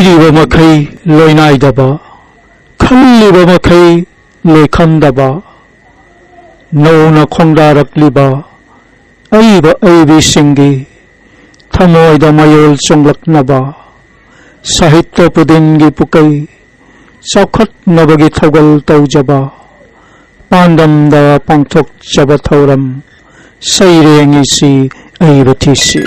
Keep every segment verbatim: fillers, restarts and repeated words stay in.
ꯏꯕ ꯃꯈꯩ ꯂꯣꯏꯅꯥꯏꯗꯕ, ꯈꯜꯂꯤꯕ ꯃꯈꯩ ꯂꯣꯏꯈꯝꯗꯕ, ꯅꯧꯅ ꯈꯣꯡꯗꯥꯔꯛꯂꯤꯕ ꯑꯏꯕ ꯑꯏꯕꯤꯁꯤꯡꯒꯤ ꯊꯃꯣꯏꯗ ꯃꯌꯣꯜ ꯆꯣꯡꯂꯛꯅꯕ, ꯁꯥꯍꯤꯇ꯭ꯌ ꯄꯨꯗꯤꯟꯒꯤ ꯄꯨꯀꯩ ꯆꯥꯎꯈꯠꯅꯕꯒꯤ ꯊꯧꯒꯜ ꯇꯧꯖꯕ, ꯄꯥꯟꯗꯝꯗ ꯄꯥꯡꯊꯣꯛꯆꯕ ꯊꯧꯔꯝ ꯁꯩꯔꯦꯡ ꯏꯁꯤ ꯑꯏꯕ ꯊꯤꯁꯤ꯫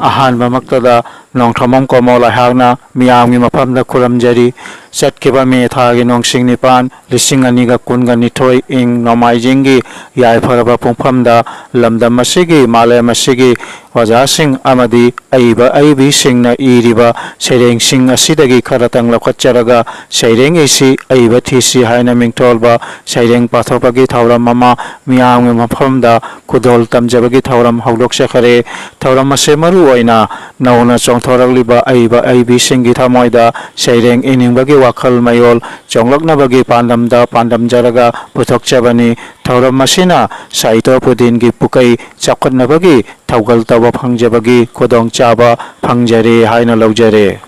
ꯑꯍꯥꯟꯕꯃꯛꯇꯗ ꯅꯣꯡꯊ꯭ꯔꯃꯝ ꯀꯣꯃꯣꯜ ꯑꯩꯍꯥꯛꯅ ꯃꯤꯌꯥꯝꯒꯤ ꯃꯐꯝꯗ ꯈꯨꯔꯨꯝꯖꯔꯤ꯫ ꯆꯠꯈꯤꯕ ꯃꯦ ꯊꯥꯒꯤ ꯅꯣꯡꯁꯤꯡ ꯅꯤꯄꯥꯟ, ꯂꯤꯁꯤꯡ ꯑꯅꯤꯒ ꯀꯨꯟꯒ ꯅꯤꯊꯣꯏ, ꯏꯪ ꯅꯣꯡꯃꯥꯏꯖꯤꯡꯒꯤ ꯌꯥꯏꯐꯔꯕ ꯄꯨꯡꯐꯝꯗ ꯂꯝꯗꯝ ꯑꯁꯤꯒꯤ, ꯃꯥꯂꯦꯝ ꯑꯁꯤꯒꯤ ꯑꯣꯖꯥꯁꯤꯡ ꯑꯃꯗꯤ ꯑꯏꯕ ꯑꯏꯕꯤꯁꯤꯡꯅ ꯏꯔꯤꯕ ꯁꯩꯔꯦꯡꯁꯤꯡ ꯑꯁꯤꯗꯒꯤ ꯈꯔꯇꯪ ꯂꯧꯈꯠꯆꯔꯒ ꯁꯩꯔꯦꯡ ꯏꯁꯤ ꯑꯏꯕ ꯊꯤꯁꯤ ꯍꯥꯏꯅ ꯃꯤꯡꯊꯣꯜꯕ ꯁꯩꯔꯦꯡ ꯄꯥꯊꯣꯛꯄꯒꯤ ꯊꯧꯔꯝ ꯑꯃ ꯃꯤꯌꯥꯝꯒꯤ ꯃꯐꯝꯗ ꯈꯨꯗꯣꯜ ꯇꯝꯖꯕꯒꯤ ꯊꯧꯔꯝ ꯍꯧꯗꯣꯛꯆꯈꯔꯦ꯫ ꯊꯧꯔꯝ ꯑꯁꯤ ꯃꯔꯨ ꯑꯣꯏꯅ ꯅꯧꯅ ꯆꯣꯡꯊꯣꯔꯛꯂꯤꯕ ꯑꯏꯕ ꯑꯏꯕꯤꯁꯤꯡꯒꯤ ꯊꯃꯣꯏꯗ ꯁꯩꯔꯦꯡ ꯏꯅꯤꯡꯕꯒꯤ ꯋꯥꯈꯜ ꯃꯌꯣꯜ ꯆꯣꯡꯂꯛꯅꯕꯒꯤ ꯄꯥꯟꯗꯝꯗ ꯄꯥꯟꯗꯝꯖꯔꯒ ꯄꯨꯊꯣꯛꯆꯕꯅꯤ꯫ ꯊꯧꯔꯝ ꯑꯁꯤꯅ ꯁꯥꯍꯤꯇ꯭ꯌ ꯄꯨꯗꯤꯟꯒꯤ ꯄꯨꯀꯩ ꯆꯥꯎꯈꯠꯅꯕꯒꯤ ꯊꯧꯒꯜ ꯇꯧꯕ ꯐꯪꯖꯕꯒꯤ ꯈꯨꯗꯣꯡꯆꯥꯕ ꯐꯪꯖꯔꯦ ꯍꯥꯏꯅ ꯂꯧꯖꯔꯦ꯫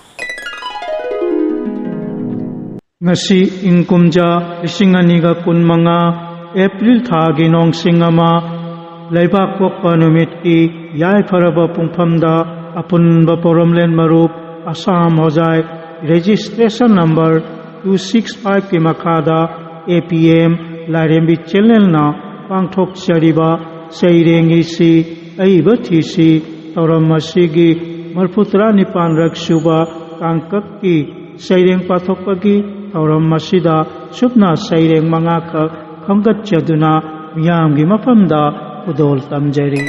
ꯉꯁꯤ ꯏꯪ ꯀꯨꯝꯖꯥ ꯂꯤꯁꯤꯡ ꯑꯅꯤꯒ ꯀꯨꯟꯃꯉꯥ ꯑꯦꯄ꯭ꯔꯤꯜ ꯊꯥꯒꯤ ꯅꯣꯡꯁꯤꯡ ꯑꯃ, ꯂꯩꯕꯥꯛ ꯄꯣꯛꯄ ꯅꯨꯃꯤꯠꯀꯤ ꯌꯥꯏꯐꯔꯕ ꯄꯨꯡꯐꯝꯗ ꯑꯄꯨꯟꯕ ꯄꯣꯔꯣꯝꯂꯦꯟ ꯃꯔꯨꯞ ꯑꯁꯥꯝ ꯍꯣꯖꯥꯏ registration number two six five ꯀꯤ ꯃꯈꯥꯗ A P M ꯂꯥꯏꯔꯦꯝꯕꯤ ꯆꯦꯅꯦꯜꯅ ꯄꯥꯡꯊꯣꯛꯆꯔꯤꯕ ꯁꯩꯔꯦꯡ ꯏꯁꯤ ꯑꯏꯕ ꯊꯤꯁꯤ ꯊꯧꯔꯝ ꯑꯁꯤꯒꯤ ꯃꯔꯐꯨ ꯇꯔꯥꯅꯤꯄꯥꯟ ꯔꯛ ꯁꯨꯕ ꯇꯥꯡꯀꯛꯀꯤ ꯁꯩꯔꯦꯡ ꯄꯥꯊꯣꯛꯄꯒꯤ ꯊꯧꯔꯝ ꯑꯁꯤꯗ ꯁꯨꯞꯅ ꯁꯩꯔꯦꯡ ꯃꯉꯥꯈꯛ ꯈꯣꯝꯒꯠꯆꯗꯨꯅ ꯃꯤꯌꯥꯝꯒꯤ ꯃꯐꯝꯗ ꯈꯨꯗꯣꯜ ꯇꯝꯖꯔꯤ꯫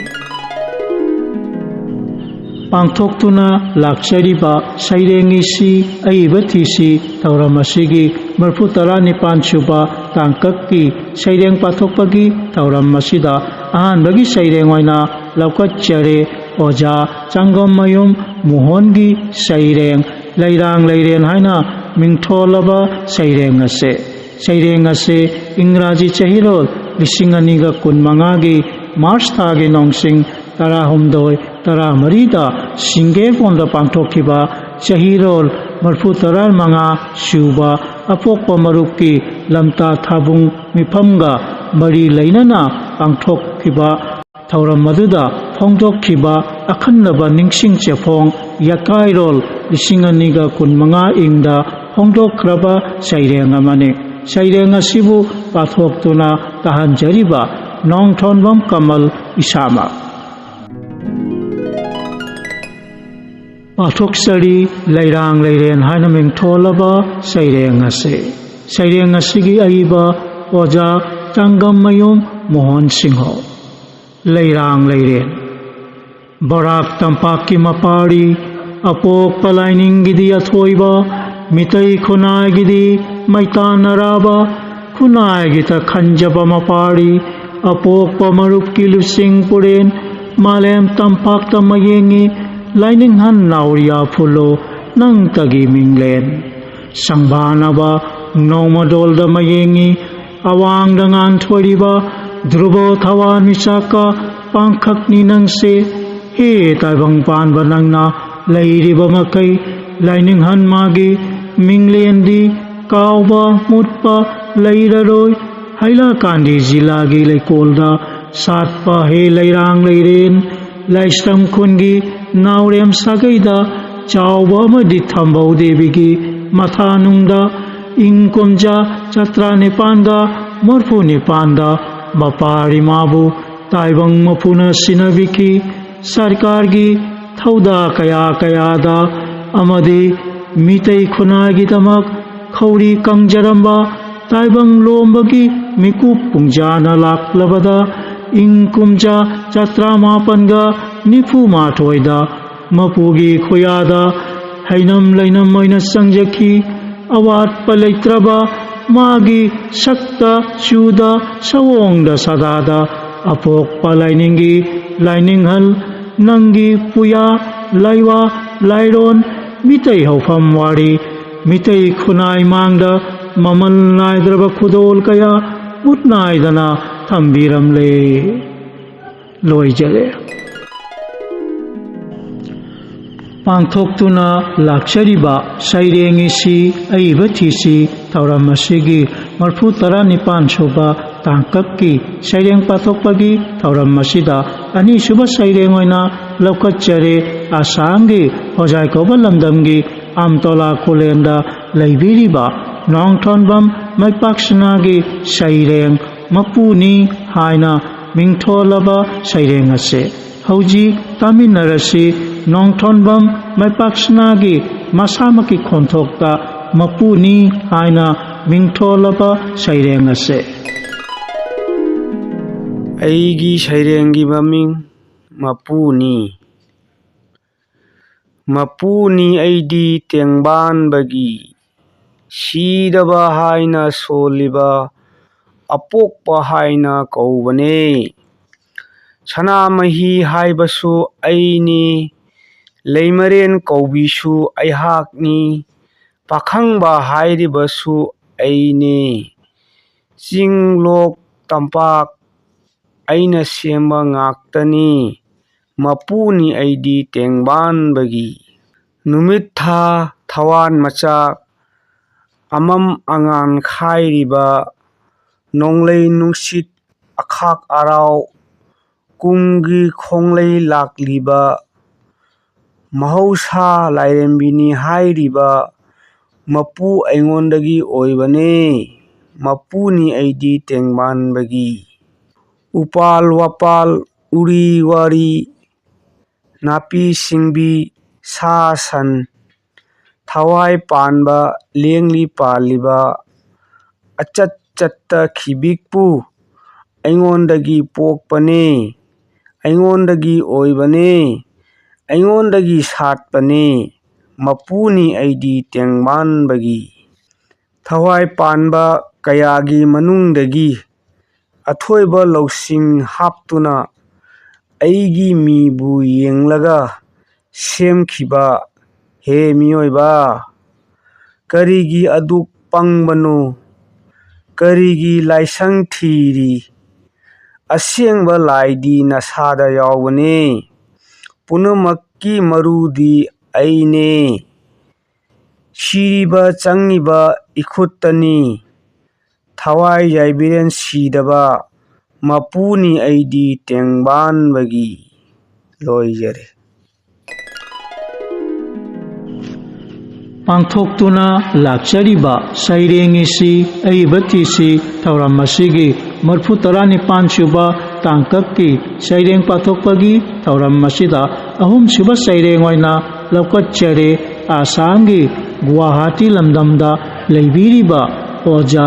ꯄꯥꯡꯊꯣꯛꯇꯨꯅ ꯂꯥꯛꯆꯔꯤꯕ ꯁꯩꯔꯦꯡ ꯏꯁꯤ ꯑꯏꯕ ꯊꯤꯁꯤ ꯊꯧꯔꯝ ꯑꯁꯤꯒꯤ ꯃꯔꯐꯨ ꯇꯔꯥꯅꯤꯄꯥꯟ ꯁꯨꯕ ꯇꯥꯡꯀꯛꯀꯤ ꯁꯩꯔꯦꯡ ꯄꯥꯊꯣꯛꯄꯒꯤ ꯊꯧꯔꯝ ꯑꯁꯤꯗ ꯑꯍꯥꯟꯕꯒꯤ ꯁꯩꯔꯦꯡ ꯑꯣꯏꯅ ꯂꯧꯈꯠꯆꯔꯦ꯫ ꯑꯣꯖꯥ ꯆꯪꯒꯣꯝꯃꯌꯨꯝ ꯃꯣꯍꯣꯟꯒꯤ ꯁꯩꯔꯦꯡ ꯂꯩꯔꯥꯡ ꯂꯩꯔꯦꯟ ꯍꯥꯏꯅ ꯃꯤꯡꯊꯣꯜꯂꯕ ꯁꯩꯔꯦꯡ ꯑꯁꯤ꯫ ꯁꯩꯔꯦꯡ ꯑꯁꯤ ꯏꯪꯒ꯭ꯔꯥꯖꯤ ꯆꯍꯤꯔꯣꯜ ꯂꯤꯁꯤꯡ ꯑꯅꯤꯒ ꯀꯨꯟꯃꯉꯥꯒꯤ ꯃꯥꯔꯆ ꯊꯥꯒꯤ ꯅꯣꯡꯁꯤꯡ ꯇꯔꯥꯍꯨꯝꯗꯣꯏ, ꯇꯔꯥꯃꯔꯤꯗ ꯁꯤꯡꯒꯦꯕꯣꯟꯗ ꯄꯥꯡꯊꯣꯛꯈꯤꯕ ꯆꯍꯤꯔꯣꯜ ꯃꯔꯤꯐꯨ ꯇꯔꯥꯃꯉꯥ ꯁꯨꯕ ꯑꯄꯣꯛꯄ ꯃꯔꯨꯞꯀꯤ ꯂꯝꯇꯥ ꯊꯥꯕꯨꯡ ꯃꯤꯐꯝꯒ ꯃꯔꯤ ꯂꯩꯅꯅ ꯄꯥꯡꯊꯣꯛꯈꯤꯕ ꯊꯧꯔꯝ ꯑꯗꯨꯗ ꯐꯣꯡꯗꯣꯛꯈꯤꯕ ꯑꯈꯟꯅꯕ ꯅꯤꯡꯁꯤꯡ ꯆꯦꯐꯣꯡ ꯌꯥꯀꯥꯏꯔꯣꯜ ꯂꯤꯁꯤꯡ ꯑꯅꯤꯒ ꯀꯨꯟꯃꯉꯥ ꯏꯪꯗ ꯐꯣꯡꯗꯣꯛꯈ꯭ꯔꯕ ꯁꯩꯔꯦꯡ ꯑꯃꯅꯤ꯫ ꯁꯩꯔꯦꯡ ꯑꯁꯤꯕꯨ ꯄꯥꯊꯣꯛꯇꯨꯅ ꯇꯥꯍꯟꯖꯔꯤꯕ ꯅꯣꯡꯊꯣꯟꯕꯝ ꯀꯃꯜ ꯏꯁꯥꯃꯛ꯫ ꯄꯥꯊꯣꯛꯆꯔꯤ ꯂꯩꯔꯥꯡ ꯂꯩꯔꯦꯟ ꯍꯥꯏꯅ ꯃꯤꯡꯊꯣꯜꯂꯕ ꯁꯩꯔꯦꯡ ꯑꯁꯤ꯫ ꯁꯩꯔꯦꯡ ꯑꯁꯤꯒꯤ ꯑꯏꯕ ꯑꯣꯖꯥ ꯆꯥꯡꯒꯝꯃꯌꯨꯝ ꯃꯣꯍꯟ ꯁꯤꯡꯍ꯫ ꯂꯩꯔꯥꯡ ꯂꯩꯔꯦꯟ꯫ ꯕꯔꯥꯛ ꯇꯝꯄꯥꯛꯀꯤ ꯃꯄꯥꯔꯤ, ꯑꯄꯣꯛꯄ ꯂꯥꯏꯅꯤꯡꯒꯤꯗꯤ ꯑꯊꯣꯏꯕ, ꯃꯤꯇꯩ ꯈꯨꯟꯅꯥꯏꯒꯤꯗꯤ ꯃꯩꯇꯥꯟꯅꯔꯕ, ꯈꯨꯟꯅꯥꯏꯒꯤꯇ ꯈꯟꯖꯕ ꯃꯄꯥꯔꯤ, ꯑꯄꯣꯛꯄ ꯃꯔꯨꯞꯀꯤ ꯂꯨꯆꯤꯡ ꯄꯨꯔꯦꯟ, ꯃꯥꯂꯦꯝ ꯇꯝꯄꯥꯛꯇ ꯃꯌꯦꯡꯉꯤ, ꯂꯥꯏꯅꯤꯡꯍꯟ ꯅꯥꯎꯔꯤꯌꯥ ꯐꯨꯜꯂꯣ ꯅꯪꯇꯒꯤ ꯃꯤꯡꯂꯦꯟ꯫ ꯁꯪꯕꯥꯅꯕ ꯅꯣꯡꯃꯗꯣꯜꯗ ꯃꯌꯦꯡꯉꯤ, ꯑꯋꯥꯡꯗ ꯉꯥꯟꯊꯣꯏꯔꯤꯕ ꯙ꯭ꯔꯨꯕ ꯊꯋꯥꯟ ꯃꯤꯆꯥꯛꯀ ꯄꯥꯡꯈꯛꯅꯤ ꯅꯪꯁꯦ꯫ ꯍꯦ ꯇꯥꯏꯕꯪ ꯄꯥꯟꯕ ꯅꯪꯅ ꯂꯩꯔꯤꯕ ꯃꯈꯩ, ꯂꯥꯏꯅꯤꯡꯍꯟ ꯃꯥꯒꯤ ꯃꯤꯡꯂꯦꯟꯗꯤ ꯀꯥꯎꯕ ꯃꯨꯠꯄ ꯂꯩꯔꯔꯣꯏ꯫ ꯍꯩꯂꯥꯀꯥꯟꯗꯤ ꯖꯤꯂꯥꯒꯤ ꯂꯩꯀꯣꯜꯗ ꯁꯥꯠꯄ ꯍꯦ ꯂꯩꯔꯥꯡ ꯂꯩꯔꯦꯟ, ꯂꯥꯏꯁ꯭ꯔꯝ ꯈꯨꯟꯒꯤ ꯅꯥꯎꯔꯦꯝ ꯁꯥꯒꯩꯗ ꯆꯥꯎꯕ ꯑꯃꯗꯤ ꯊꯝꯕꯧ ꯗꯦꯕꯤꯒꯤ ꯃꯊꯥꯅꯨꯡꯗ ꯏꯪ ꯀꯨꯝꯖꯥ ꯆꯇ꯭ꯔꯥ ꯅꯤꯄꯥꯟꯒ ꯃꯔꯐꯨ ꯅꯤꯄꯥꯟꯗ ꯃꯄꯥꯔꯤꯃꯥꯕꯨ ꯇꯥꯏꯕꯪ ꯃꯄꯨꯅ ꯁꯤꯟꯅꯕꯤꯈꯤ꯫ ꯁꯔꯀꯥꯔꯒꯤ ꯊꯧꯗꯥ ꯀꯌꯥ ꯀꯌꯥꯗ ꯑꯃꯗꯤ ꯃꯤꯇꯩ ꯈꯨꯟꯅꯥꯏꯒꯤꯗꯃꯛ ꯈꯧꯔꯤ ꯀꯪꯖꯔꯝꯕ ꯇꯥꯏꯕꯪ ꯂꯣꯝꯕꯒꯤ ꯃꯤꯀꯨꯞ ꯄꯨꯡꯖꯥꯅ ꯂꯥꯛꯂꯕꯗ ꯏꯪ ꯀꯨꯝꯖꯥ ꯆꯇ꯭ꯔꯥ ꯃꯥꯄꯟꯒ ꯅꯤꯐꯨ ꯃꯥꯊꯣꯏꯗ ꯃꯄꯨꯒꯤ ꯈꯨꯌꯥꯗ ꯍꯩꯅꯝ ꯂꯩꯅꯝ ꯑꯣꯏꯅ ꯆꯪꯖꯈꯤ꯫ ꯑꯋꯥꯠꯄ ꯂꯩꯇ꯭ꯔꯕ ꯃꯥꯒꯤ ꯁꯛꯇ ꯆꯨꯗ ꯁꯑꯣꯡꯗ ꯁꯗꯥꯗ ꯑꯄꯣꯛꯄ ꯂꯥꯏꯅꯤꯡꯒꯤ ꯂꯥꯏꯅꯤꯡꯍꯜ ꯅꯪꯒꯤ ꯄꯨꯌꯥ ꯂꯥꯏꯋꯥ ꯂꯥꯏꯔꯣꯟ ꯃꯤꯇꯩ ꯍꯧꯐꯝ ꯋꯥꯔꯤ ꯃꯤꯇꯩ ꯈꯨꯟꯅꯥꯏ ꯃꯥꯡꯗ ꯃꯃꯜ ꯅꯥꯏꯗ꯭ꯔꯕ ꯈꯨꯗꯣꯜ ꯀꯌꯥ ꯃꯨꯠ ꯅꯥꯏꯗꯅ ꯊꯝꯕꯤꯔꯝꯂꯦ꯫ ꯂꯣꯏꯖꯔꯦ꯫ ꯄꯥꯡꯊꯣꯛꯇꯨꯅ ꯂꯥꯛꯆꯔꯤꯕ ꯁꯩꯔꯦꯡ ꯏꯁꯤ ꯑꯏꯕ ꯊꯤꯁꯤ ꯊꯧꯔꯝ ꯑꯁꯤꯒꯤ ꯃꯔꯤꯐꯨ ꯇꯔꯥꯅꯤꯄꯥꯟ ꯁꯨꯕ ꯇꯥꯡꯀꯛꯀꯤ ꯁꯩꯔꯦꯡ ꯄꯥꯊꯣꯛꯄꯒꯤ ꯊꯧꯔꯝ ꯑꯁꯤꯗ ꯑꯅꯤꯁꯨꯕ ꯁꯩꯔꯦꯡ ꯑꯣꯏꯅ ꯂꯧꯈꯠꯆꯔꯦ꯫ ꯑꯁꯥꯝꯒꯤ ꯍꯣꯖꯥꯏ ꯀꯧꯕ ꯂꯝꯗꯝꯒꯤ ꯑꯝꯇꯣꯂꯥ ꯈꯨꯂꯦꯟꯗ ꯂꯩꯕꯤꯔꯤꯕ ꯅꯣꯡꯊꯣꯟꯕꯝ ꯃꯩꯄꯥꯛꯁꯅꯥꯒꯤ ꯁꯩꯔꯦꯡ ꯃꯄꯨꯅꯤ ꯍꯥꯏꯅ ꯃꯤꯡꯊꯣꯜꯂꯕ ꯁꯩꯔꯦꯡ ꯑꯁꯤ ꯍꯧꯖꯤꯛ ꯇꯥꯃꯤꯟꯅꯔꯁꯤ꯫ ꯅꯣꯡꯊꯣꯟꯕꯝ ꯃꯩꯄꯥꯛꯁꯅꯥꯒꯤ ꯃꯁꯥꯃꯛꯀꯤ ꯈꯣꯟꯊꯣꯛꯇ ꯃꯄꯨꯅꯤ ꯍꯥꯏꯅ ꯃꯤꯡꯊꯣꯜꯂꯕ ꯁꯩꯔꯦꯡ ꯑꯁꯤ꯫ ꯑꯩꯒꯤ ꯁꯩꯔꯦꯡꯒꯤ ꯃꯃꯤꯡ ꯃꯄꯨꯅꯤ꯫ ꯃꯄꯨꯅꯤ ꯑꯩꯗꯤ ꯇꯦꯡꯕꯥꯟꯕꯒꯤ, ꯁꯤꯗꯕ ꯍꯥꯏꯅ ꯁꯣꯜꯂꯤꯕ ꯑꯄꯣꯛꯄ ꯍꯥꯏꯅ ꯀꯧꯕꯅꯦ꯫ ꯁꯅꯥꯃꯍꯤ ꯍꯥꯏꯕꯁꯨ ꯑꯩꯅꯤ, ꯂꯩꯃꯔꯦꯟ ꯀꯧꯕꯤꯁꯨ ꯑꯩꯍꯥꯛꯅꯤ, ꯄꯥꯈꯪꯕ ꯍꯥꯏꯔꯤꯕꯁꯨ ꯑꯩꯅꯦ꯫ ꯆꯤꯡ ꯂꯣꯛ ꯇꯝꯄꯥꯛ ꯑꯩꯅ ꯁꯦꯝꯕ ꯉꯥꯛꯇꯅꯤ꯫ ꯃꯄꯨꯅꯤ ꯑꯩꯗꯤ ꯇꯦꯡꯕꯥꯟꯕꯒꯤ꯫ ꯅꯨꯃꯤꯠ ꯊꯥ ꯊꯋꯥꯟ ꯃꯆꯥꯛ ꯑꯃꯝ ꯑꯉꯥꯟ ꯈꯥꯏꯔꯤꯕ, ꯅꯣꯡꯂꯩ ꯅꯨꯡꯁꯤꯠ ꯑꯈꯥꯛ ꯑꯔꯥꯎ ꯀꯨꯝꯒꯤ ꯈꯣꯡꯂꯩ ꯂꯥꯛꯂꯤꯕ, ꯃꯍꯧꯁꯥ ꯂꯥꯏꯔꯦꯝꯕꯤꯅꯤ ꯍꯥꯏꯔꯤꯕ ꯃꯄꯨ ꯑꯩꯉꯣꯟꯗꯒꯤ ꯑꯣꯏꯕꯅꯦ꯫ ꯃꯄꯨꯅꯤ ꯑꯩꯗꯤ ꯇꯦꯡꯕꯥꯟꯕꯒꯤ꯫ ꯎꯄꯥꯜ ꯋꯥꯄꯥꯜ, ꯎꯔꯤ ꯋꯥꯔꯤ, ꯅꯥꯄꯤ ꯁꯤꯡꯕꯤ, ꯁꯥ ꯁꯟ, ꯊꯋꯥꯏ ꯄꯥꯟꯕ, ꯂꯦꯡꯂꯤ ꯄꯥꯜꯂꯤꯕ, ꯑꯆꯠ ꯆꯠꯇ ꯈꯤꯕꯤꯛꯄꯨ ꯑꯩꯉꯣꯟꯗꯒꯤ ꯄꯣꯛꯄꯅꯦ, ꯑꯩꯉꯣꯟꯗꯒꯤ ꯑꯣꯏꯕꯅꯦ, ꯑꯩꯉꯣꯟꯗꯒꯤ ꯁꯥꯠꯄꯅꯦ꯫ ꯃꯄꯨꯅꯤ ꯑꯩꯗꯤ ꯇꯦꯡꯕꯥꯟꯕꯒꯤ꯫ ꯊꯋꯥꯏ ꯄꯥꯟꯕ ꯀꯌꯥꯒꯤ ꯃꯅꯨꯡꯗꯒꯤ ꯑꯊꯣꯏꯕ ꯂꯧꯁꯤꯡ ꯍꯥꯞꯇꯨꯅ ꯑꯩꯒꯤ ꯃꯤꯕꯨ ꯌꯦꯡꯂꯒ ꯁꯦꯝꯈꯤꯕ, ꯍꯦ ꯃꯤꯑꯣꯏꯕ, ꯀꯔꯤꯒꯤ ꯑꯗꯨꯛ ꯄꯪꯕꯅꯣ? ꯀꯔꯤꯒꯤ ꯂꯥꯏꯁꯪ ꯊꯤꯔꯤ? ꯑꯁꯦꯡꯕ ꯂꯥꯏꯗꯤ ꯅꯁꯥꯗ ꯌꯥꯎꯕꯅꯤ꯫ ꯄꯨꯝꯅꯃꯛꯀꯤ ꯃꯔꯨꯗꯤ ꯑꯩꯅꯦ꯫ ꯁꯤꯔꯤꯕ ꯆꯪꯉꯤꯕ ꯏꯈꯨꯠꯇꯅꯤ꯫ ꯊꯋꯥꯏ ꯌꯥꯏꯕꯤꯔꯦꯟ ꯁꯤꯗꯕ ꯃꯄꯨꯅꯤ ꯑꯩꯗꯤ ꯇꯦꯡꯕꯥꯟꯕꯒꯤ꯫ ꯂꯣꯏꯖꯔꯦ꯫ ꯄꯥꯡꯊꯣꯛꯇꯨꯅ ꯂꯥꯛꯆꯔꯤꯕ ꯁꯩꯔꯦꯡ ꯏꯁꯤ ꯑꯏꯕ ꯊꯤꯁꯤ ꯊꯧꯔꯝ ꯑꯁꯤꯒꯤ ꯃꯔꯤꯐꯨ ꯇꯔꯥꯅꯤꯄꯥꯟ ꯁꯨꯕ ꯇꯥꯡꯀꯛꯀꯤ ꯁꯩꯔꯦꯡ ꯄꯥꯊꯣꯛꯄꯒꯤ ꯊꯧꯔꯝ ꯑꯁꯤꯗ ꯑꯍꯨꯝꯁꯨꯕ ꯁꯩꯔꯦꯡ ꯑꯣꯏꯅ ꯂꯧꯈꯠꯆꯔꯦ꯫ ꯑꯁꯥꯝꯒꯤ ꯒꯨꯋꯥꯍꯥꯇꯤ ꯂꯝꯗꯝꯗ ꯂꯩꯕꯤꯔꯤꯕ ꯑꯣꯖꯥ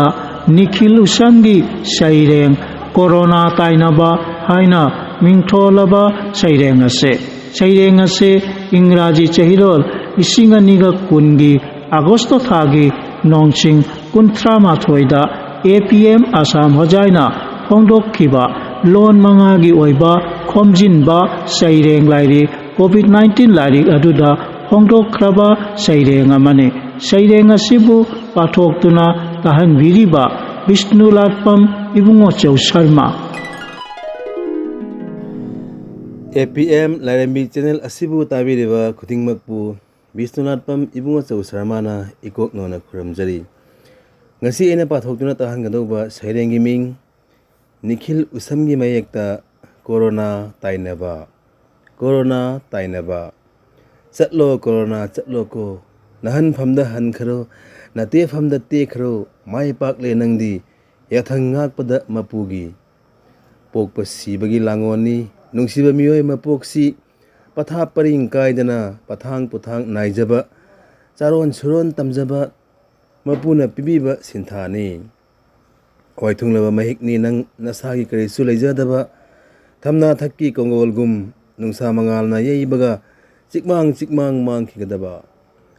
ꯅꯤꯈꯤꯜ ꯎꯁꯝꯒꯤ ꯁꯩꯔꯦꯡ ꯀꯣꯔꯣꯅꯥ ꯇꯥꯏꯅꯕ ꯍꯥꯏꯅ ꯃꯤꯡꯊꯣꯜꯂꯕ ꯁꯩꯔꯦꯡ ꯑꯁꯦ꯫ ꯁꯩꯔꯦꯡ ꯑꯁꯦ ꯏꯪꯒ꯭ꯔꯥꯖꯤ ꯆꯍꯤꯔꯣꯜ ꯂꯤꯁꯤꯡ ꯑꯅꯤꯒ ꯀꯨꯟꯒꯤ ꯑꯥꯒꯁꯇ ꯊꯥꯒꯤ ꯅꯣꯡꯁꯤꯡ ꯀꯨꯟꯊ꯭ꯔꯥ ꯃꯥꯊꯣꯏꯗ ꯑꯦ ꯄꯤ ꯑꯦꯝ ꯑꯁꯥꯝ ꯍꯣꯖꯥꯏꯅ ꯐꯣꯡꯗꯣꯛꯈꯤꯕ ꯂꯣꯟ ꯃꯉꯥꯒꯤ ꯑꯣꯏꯕ ꯈꯣꯝꯖꯤꯟꯕ ꯁꯩꯔꯦꯡ ꯂꯥꯏꯔꯤꯛ ꯀꯣꯚꯤꯗ ꯅꯥꯏꯟꯇꯤꯟ ꯂꯥꯏꯔꯤꯛ ꯑꯗꯨꯗ ꯐꯣꯡꯗꯣꯛꯈ꯭ꯔꯕ ꯁꯩꯔꯦꯡ ꯑꯃꯅꯤ꯫ ꯁꯩꯔꯦꯡ ꯑꯁꯤꯕꯨ ꯄꯥꯊꯣꯛꯇꯨꯅ ꯇꯥꯍꯟꯕꯤꯔꯤꯕ ꯕꯤꯁꯅꯨ ꯂꯥꯠꯄꯝ ꯏꯕꯨꯡꯉꯣꯆꯧ ꯁꯔꯃ꯫ ꯑꯦ ꯄꯤ ꯑꯦꯝ ꯂꯥꯏꯔꯦꯝꯕꯤ ꯆꯦꯅꯦꯜ ꯑꯁꯤꯕꯨ ꯇꯥꯕꯤꯔꯤꯕ ꯈꯨꯗꯤꯡꯃꯛꯄꯨ ꯕꯤꯁꯅꯨ ꯂꯥꯠꯄꯝ ꯏꯕꯨꯡꯉꯣꯆꯧ ꯁꯔꯃꯅ ꯏꯀꯣꯛ ꯅꯧꯅ ꯈꯨꯔꯨꯝꯖꯔꯤ꯫ ꯉꯁꯤ ꯑꯩꯅ ꯄꯥꯊꯣꯛꯇꯨꯅ ꯇꯥꯍꯟꯒꯗꯧꯕ ꯁꯩꯔꯦꯡꯒꯤ ꯃꯤꯡ ꯅꯤꯈꯤꯜ ꯎꯁꯝꯒꯤ ꯃꯌꯦꯛꯇ ꯀꯣꯔꯣꯅꯥ ꯇꯥꯏꯅꯕ꯫ ꯀꯣꯔꯣꯅꯥ ꯇꯥꯏꯅꯕ꯫ ꯆꯠꯂꯣ ꯀꯣꯔꯣꯅꯥ, ꯆꯠꯂꯣꯀꯣ꯫ ꯅꯍꯟꯐꯝꯗ ꯍꯟꯈ꯭ꯔꯣ, ꯅꯇꯦꯐꯝꯗ ꯇꯦꯈ꯭ꯔꯣ꯫ ꯃꯥꯏ ꯄꯥꯛꯂꯦ ꯅꯪꯗꯤ, ꯌꯥꯊꯪ ꯉꯥꯛꯄꯗ ꯃꯄꯨꯒꯤ꯫ ꯄꯣꯛꯄ ꯁꯤꯕꯒꯤ ꯂꯥꯡꯒꯣꯜꯅꯤ, ꯅꯨꯡꯁꯤꯕ ꯃꯤꯑꯣꯏ ꯃꯄꯣꯛꯁꯤ꯫ ꯄꯊꯥꯞ ꯄꯔꯤꯡ ꯀꯥꯏꯗꯅ ꯄꯊꯥꯡ ꯄꯨꯊꯥꯡ ꯅꯥꯏꯖꯕ, ꯆꯥꯔꯣꯟ ꯁꯨꯔꯣꯟ ꯇꯝꯖꯕ, ꯃꯄꯨꯅ ꯄꯤꯕꯤꯕ ꯁꯤꯟꯊꯥꯅꯤ꯫ ꯋꯥꯏꯊꯨꯡꯂꯕ ꯃꯍꯤꯛꯅꯤ ꯅꯪ ꯅꯁꯥꯒꯤ ꯀꯔꯤꯁꯨ ꯂꯩꯖꯗꯕ, ꯊꯝꯅꯥ ꯊꯛꯀꯤ ꯀꯣꯡꯒꯣꯜꯒꯨꯝ ꯅꯨꯡꯁꯥ ꯃꯉꯥꯜꯅ ꯌꯩꯕꯒ ꯆꯤꯛꯃꯥꯡ ꯆꯤꯛꯃꯥꯡ ꯃꯥꯡꯈꯤꯒꯗꯕ꯫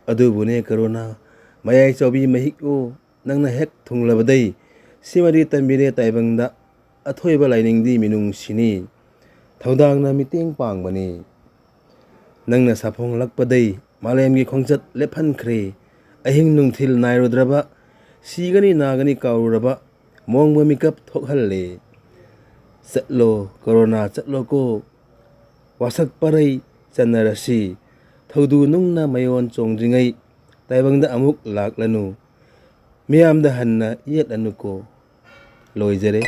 ꯑꯗꯨꯕꯨꯅꯦ ꯀꯔꯣꯅꯥ, ꯃꯌꯥꯏ ꯆꯥꯎꯕꯤ ꯃꯍꯤꯛ ꯑꯣ, ꯅꯪꯅ ꯍꯦꯛ ꯊꯨꯡꯂꯕꯗꯩ ꯁꯤꯃꯗꯤ ꯇꯝꯕꯤꯔꯦ ꯇꯥꯏꯕꯪꯗ, ꯑꯊꯣꯏꯕ ꯂꯥꯏꯅꯤꯡꯗꯤ ꯃꯤꯅꯨꯡꯁꯤꯅꯤ, ꯊꯧꯗꯥꯡꯅ ꯃꯤꯇꯦꯡ ꯄꯥꯡꯕꯅꯤ꯫ ꯅꯪꯅ ꯁꯥꯐꯣꯡꯂꯛꯄꯗꯩ ꯃꯥꯂꯦꯝꯒꯤ ꯈꯣꯡꯆꯠ ꯂꯦꯞꯍꯟꯈ꯭ꯔꯦ꯫ ꯑꯍꯤꯡ ꯅꯨꯡꯊꯤꯜ ꯅꯥꯏꯔꯨꯗ꯭ꯔꯕ, ꯁꯤꯒꯅꯤ ꯅꯥꯒꯅꯤ ꯀꯥꯎꯔꯨꯔꯕ ꯃꯣꯡꯕ ꯃꯤꯀꯞ ꯊꯣꯛꯍꯜꯂꯦ꯫ ꯆꯠꯂꯣ ꯀꯣꯔꯣꯅꯥ ꯆꯠꯂꯣꯀꯣ, ꯋꯥꯁꯛ ꯄꯔꯩ ꯆꯟꯅꯔꯁꯤ꯫ ꯊꯧꯗꯨ ꯅꯨꯡꯅ ꯃꯌꯣꯟ ꯆꯣꯡꯗ꯭ꯔꯤꯉꯩ ꯇꯥꯏꯕꯪꯗ ꯑꯃꯨꯛ ꯂꯥꯛꯂꯅꯨ꯫ ꯃꯤꯌꯥꯝꯗ ꯍꯟꯅ ꯌꯦꯠꯂꯅꯨꯀꯣ꯫ ꯂꯣꯏꯖꯔꯦ꯫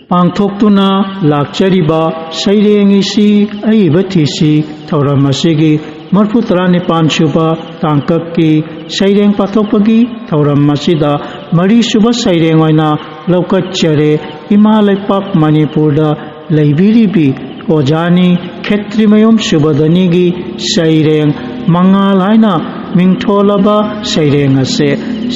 ꯄꯥꯡꯊꯣꯛꯇꯨꯅ ꯂꯥꯛꯆꯔꯤꯕ ꯁꯩꯔꯦꯡ ꯏꯁꯤ ꯑꯏꯕ ꯊꯤꯁꯤ ꯊꯧꯔꯝ ꯑꯁꯤꯒꯤ ꯃꯔꯤꯐꯨ ꯇꯔꯥꯅꯤꯄꯥꯟ ꯁꯨꯕ ꯇꯥꯡꯀꯛꯀꯤ ꯁꯩꯔꯦꯡ ꯄꯥꯊꯣꯛꯄꯒꯤ ꯊꯧꯔꯝ ꯑꯁꯤꯗ ꯃꯔꯤꯁꯨꯕ ꯁꯩꯔꯦꯡ ꯑꯣꯏꯅ ꯂꯧꯈꯠꯆꯔꯦ꯫ ꯏꯃꯥ ꯂꯩꯄꯥꯛ ꯃꯅꯤꯄꯨꯔꯗ ꯂꯩꯕꯤꯔꯤꯕꯤ ꯑꯣꯖꯥꯅꯤ ꯈꯦꯇ꯭ꯔꯤꯃꯌꯨꯝ ꯁꯨꯕꯗꯅꯤꯒꯤ ꯁꯩꯔꯦꯡ ꯃꯉꯥꯜ ꯍꯥꯏꯅ ꯃꯤꯡꯊꯣꯜꯂꯕ ꯁꯩꯔꯦꯡ ꯑꯁꯦ꯫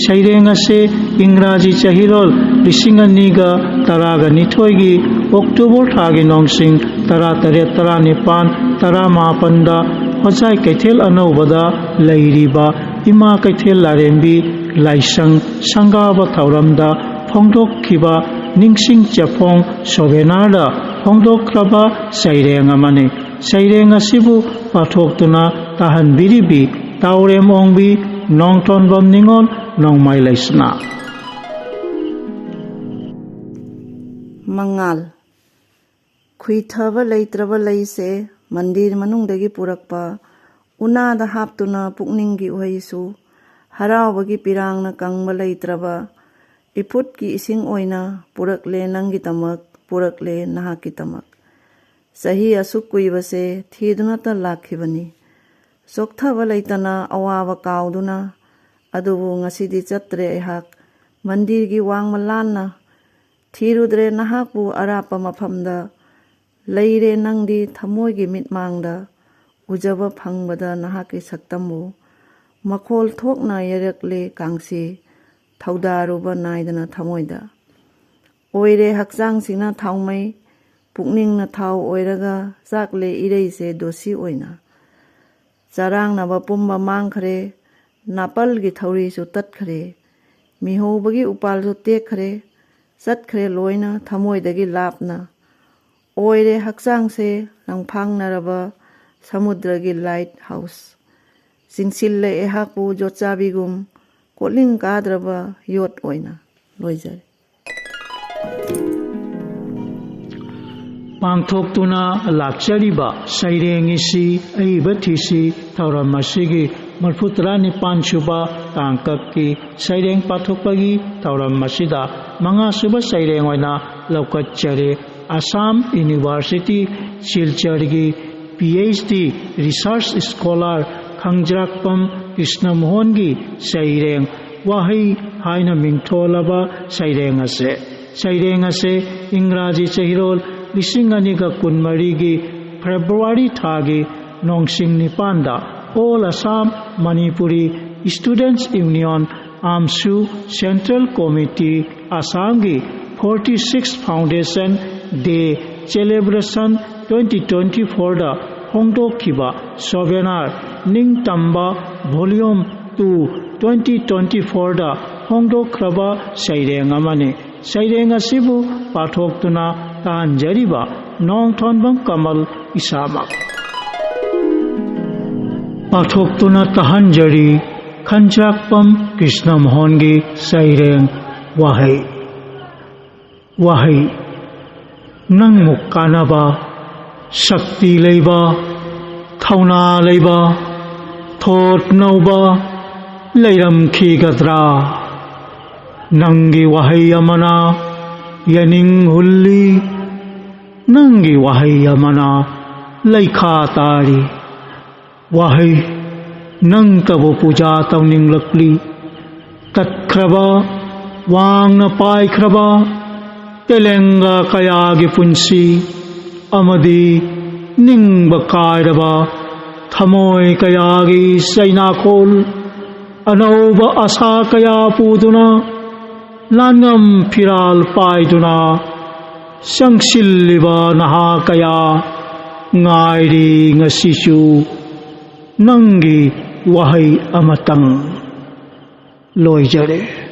ꯁꯩꯔꯦꯡ ꯑꯁꯦ ꯏꯪꯒ꯭ꯔꯥꯖꯤ ꯆꯍꯤꯔꯣꯜ ꯂꯤꯁꯤꯡ ꯑꯅꯤꯒ ꯇꯔꯥꯒ ꯅꯤꯊꯣꯏꯒꯤ ꯑꯣꯛꯇꯣꯕꯔ ꯊꯥꯒꯤ ꯅꯣꯡꯁꯤꯡ ꯇꯔꯥꯇꯔꯦꯠ, ꯇꯔꯥꯅꯤꯄꯥꯟ, ꯇꯔꯥꯃꯥꯄꯟꯗ ꯍꯣꯖꯥꯏ ꯀꯩꯊꯦꯜ ꯑꯅꯧꯕꯗ ꯂꯩꯔꯤꯕ ꯏꯃꯥ ꯀꯩꯊꯦꯜ ꯂꯥꯔꯦꯝꯕꯤ ꯂꯥꯏꯁꯪ ꯁꯪꯒꯥꯕ ꯊꯧꯔꯝꯗ ꯐꯣꯡꯗꯣꯛꯈꯤꯕ ꯅꯤꯡꯁꯤꯡ ꯆꯐꯣꯡ ꯁꯣꯚꯦꯅꯥꯔꯗ ꯐꯣꯡꯗꯣꯛꯈ꯭ꯔꯕ ꯁꯩꯔꯦꯡ ꯑꯃꯅꯤ꯫ ꯁꯩꯔꯦꯡ ꯑꯁꯤꯕꯨ ꯄꯥꯊꯣꯛꯇꯨꯅ ꯇꯥꯍꯟꯕꯤꯔꯤꯕꯤ ꯇꯥꯎꯔꯦꯝ ꯑꯣꯡꯕꯤ ꯅꯣꯡꯊꯣꯟꯕꯝ ꯅꯤꯉꯣꯜ ꯅꯣꯡꯃꯥꯏ ꯂꯩꯁꯅꯥ꯫ ꯃꯉꯥꯜ꯫ ꯈꯨꯏꯊꯕ ꯂꯩꯇ꯭ꯔꯕ ꯂꯩꯁꯦ ꯃꯟꯗꯤꯔ ꯃꯅꯨꯡꯗꯒꯤ ꯄꯨꯔꯛꯄ ꯎꯅꯥꯗ ꯍꯥꯞꯇꯨꯅ ꯄꯨꯛꯅꯤꯡꯒꯤ ꯎꯍꯩꯁꯨ ꯍꯔꯥꯎꯕꯒꯤ ꯄꯤꯔꯥꯡꯅ ꯀꯪꯕ ꯂꯩꯇ꯭ꯔꯕ ꯏꯐꯨꯠꯀꯤ ꯏꯁꯤꯡ ꯑꯣꯏꯅ ꯄꯨꯔꯛꯂꯦ ꯅꯪꯒꯤꯗꯃꯛ, ꯄꯨꯔꯛꯂꯦ ꯅꯍꯥꯛꯀꯤꯗꯃꯛ꯫ ꯆꯍꯤ ꯑꯁꯨꯛ ꯀꯨꯏꯕꯁꯦ ꯊꯤꯗꯨꯅꯇ ꯂꯥꯛꯈꯤꯕꯅꯤ꯫ ꯆꯣꯛꯊꯕ ꯂꯩꯇꯅ ꯑꯋꯥꯕ ꯀꯥꯎꯗꯨꯅ, ꯑꯗꯨꯕꯨ ꯉꯁꯤꯗꯤ ꯆꯠꯇ꯭ꯔꯦ ꯑꯩꯍꯥꯛ ꯃꯟꯗꯤꯔꯒꯤ ꯋꯥꯡꯃ ꯂꯥꯟꯅ꯫ ꯊꯤꯔꯨꯗ꯭ꯔꯦ ꯅꯍꯥꯛꯄꯨ ꯑꯔꯥꯞꯄ ꯃꯐꯝꯗ, ꯂꯩꯔꯦ ꯅꯪꯗꯤ ꯊꯃꯣꯏꯒꯤ ꯃꯤꯠꯃꯥꯡꯗ꯫ ꯎꯖꯕ ꯐꯪꯕꯗ ꯅꯍꯥꯛꯀꯤ ꯁꯛꯇꯝꯕꯨ ꯃꯈꯣꯜ ꯊꯣꯛꯅ ꯌꯩꯔꯛꯂꯦ ꯀꯥꯡꯁꯤ, ꯊꯧꯗꯥꯔꯨꯕ ꯅꯥꯏꯗꯅ ꯊꯃꯣꯏꯗ꯫ ꯑꯣꯏꯔꯦ ꯍꯛꯆꯥꯡꯁꯤꯅ ꯊꯥꯎꯃꯩ, ꯄꯨꯛꯅꯤꯡꯅ ꯊꯥꯎ ꯑꯣꯏꯔꯒ ꯆꯥꯛꯂꯦ ꯏꯔꯩꯁꯦ ꯗꯣꯁꯤ ꯑꯣꯏꯅ꯫ ꯆꯔꯥꯡꯅꯕ ꯄꯨꯝꯕ ꯃꯥꯡꯈ꯭ꯔꯦ, ꯅꯥꯄꯜꯒꯤ ꯊꯧꯔꯤꯁꯨ ꯇꯠꯈ꯭ꯔꯦ꯫ ꯃꯤꯍꯧꯕꯒꯤ ꯎꯄꯥꯜꯁꯨ ꯇꯦꯛꯈ꯭ꯔꯦ, ꯆꯠꯈ꯭ꯔꯦ ꯂꯣꯏꯅ ꯊꯃꯣꯏꯗꯒꯤ ꯂꯥꯞꯅ꯫ ꯑꯣꯏꯔꯦ ꯍꯛꯆꯥꯡꯁꯦ ꯂꯪꯐꯥꯡꯅꯔꯕ ꯁꯃꯨꯗ꯭ꯔꯒꯤ ꯂꯥꯏꯠ ꯍꯥꯎꯁ꯫ ꯆꯤꯡꯁꯤꯜꯂꯦ ꯑꯩꯍꯥꯛꯄꯨ ꯌꯣꯠꯆꯥꯕꯤꯒꯨꯝ, ꯀꯣꯠꯂꯤꯡ ꯀꯥꯗ꯭ꯔꯕ ꯌꯣꯠ ꯑꯣꯏꯅ꯫ ꯂꯣꯏꯖꯔꯦ꯫ ꯄꯥꯡꯊꯣꯛꯇꯨꯅ ꯂꯥꯛꯆꯔꯤꯕ ꯁꯩꯔꯦꯡ ꯏꯁꯤ ꯑꯏꯕ ꯊꯤꯁꯤ ꯊꯧꯔꯝ ꯑꯁꯤꯒꯤ ꯃꯔꯤꯐꯨ ꯇꯔꯥꯅꯤꯄꯥꯟ ꯁꯨꯕ ꯇꯥꯡꯀꯛꯀꯤ ꯁꯩꯔꯦꯡ ꯄꯥꯊꯣꯛꯄꯒꯤ ꯊꯧꯔꯝ ꯑꯁꯤꯗ ꯃꯉꯥ ꯁꯨꯕ ꯁꯩꯔꯦꯡ ꯑꯣꯏꯅ ꯂꯧꯈꯠꯆꯔꯦ꯫ ꯑꯁꯥꯝ ꯌꯨꯅꯤꯚꯔꯁꯤꯇꯤ ꯁꯤꯜꯆꯔꯒꯤ P H D research scholar Khangjrakpam ꯀ꯭ꯔꯤꯁꯅꯃꯣꯍꯟꯒꯤ ꯁꯩꯔꯦꯡ ꯋꯥꯍꯩ ꯍꯥꯏꯅ ꯃꯤꯡꯊꯣꯜꯂꯕ ꯁꯩꯔꯦꯡ ꯑꯁꯦ, ꯁꯩꯔꯦꯡ ꯑꯁꯦ ꯏꯪꯒ꯭ꯔꯥꯖꯤ ꯆꯍꯤꯔꯣꯜ ꯂꯤꯁꯤꯡ ꯑꯅꯤꯒ ꯀꯨꯟꯃꯔꯤꯒꯤ ꯐꯦꯕ꯭ꯔꯨꯋꯥꯔꯤ ꯊꯥꯒꯤ ꯅꯣꯡꯁꯤꯡ ꯅꯤꯄꯥꯟꯗ All Assam Manipuri Students Union, AAMSU, Central Committee, ꯑꯁꯥꯝꯒꯤ forty six Foundation Day Celebration twenty twenty fourꯗ ꯐꯣꯡꯗꯣꯛꯈꯤꯕ Souvenir ꯅꯤꯡꯇꯝꯕ Volume two twenty twenty fourꯗ ꯐꯣꯡꯗꯣꯛꯈ꯭ꯔꯕ ꯁꯩꯔꯦꯡ ꯑꯃꯅꯤ꯫ ꯁꯩꯔꯦꯡ ꯑꯁꯤꯕꯨ ꯄꯥꯊꯣꯛꯇꯨꯅ ꯇꯥꯍꯟꯖꯔꯤꯕ ꯅꯣꯡꯊꯣꯟꯕꯝ ꯀꯃꯜ ꯏꯁꯥꯃꯛ꯫ ꯄꯥꯊꯣꯛꯇꯨꯅ ꯇꯥꯍꯟꯖꯔꯤ ꯈꯟꯖ꯭ꯔꯥꯛꯄꯝ ꯀ꯭ꯔꯤꯁꯅꯃꯣꯍꯟꯒꯤ ꯁꯩꯔꯦꯡ ꯋꯥꯍꯩ꯫ ꯋꯥꯍꯩ: ꯅꯪꯃꯨꯛ ꯀꯥꯟꯅꯕ, ꯁꯛꯇꯤ ꯂꯩꯕ, ꯊꯧꯅꯥ ꯂꯩꯕ, ꯊꯣꯠ ꯅꯧꯕ ꯂꯩꯔꯝꯈꯤꯒꯗ꯭ꯔꯥ? ꯅꯪꯒꯤ ꯋꯥꯍꯩ ꯑꯃꯅ ꯌꯦꯅꯤꯡ ꯍꯨꯜꯂꯤ, ꯅꯪꯒꯤ ꯋꯥꯍꯩ ꯑꯃꯅ ꯂꯩꯈꯥ ꯇꯥꯔꯤ꯫ ꯋꯥꯍꯩ: ꯅꯪꯇꯕꯨ ꯄꯨꯖꯥ ꯇꯧꯅꯤꯡꯂꯛꯂꯤ꯫ ꯇꯠꯈ꯭ꯔꯕ, ꯋꯥꯡꯅ ꯄꯥꯏꯈ꯭ꯔꯕ ꯇꯦꯂꯦꯡꯒ ꯀꯌꯥꯒꯤ ꯄꯨꯟꯁꯤ ꯑꯃꯗꯤ ꯅꯤꯡꯕ ꯀꯥꯏꯔꯕ ꯊꯃꯣꯏ ꯀꯌꯥꯒꯤ ꯆꯩꯅꯥꯈꯣꯜ, ꯑꯅꯧꯕ ꯑꯁꯥ ꯀꯌꯥ ꯄꯨꯗꯨꯅ, ꯂꯥꯟꯉꯝ ꯐꯤꯔꯥꯜ ꯄꯥꯏꯗꯨꯅ ꯆꯪꯁꯤꯜꯂꯤꯕ ꯅꯍꯥ ꯀꯌꯥ ꯉꯥꯏꯔꯤ ꯉꯁꯤꯁꯨ ꯅꯪꯒꯤ ꯋꯥꯍꯩ ꯑꯃꯇꯪ꯫ ꯂꯣꯏꯖꯔꯦ꯫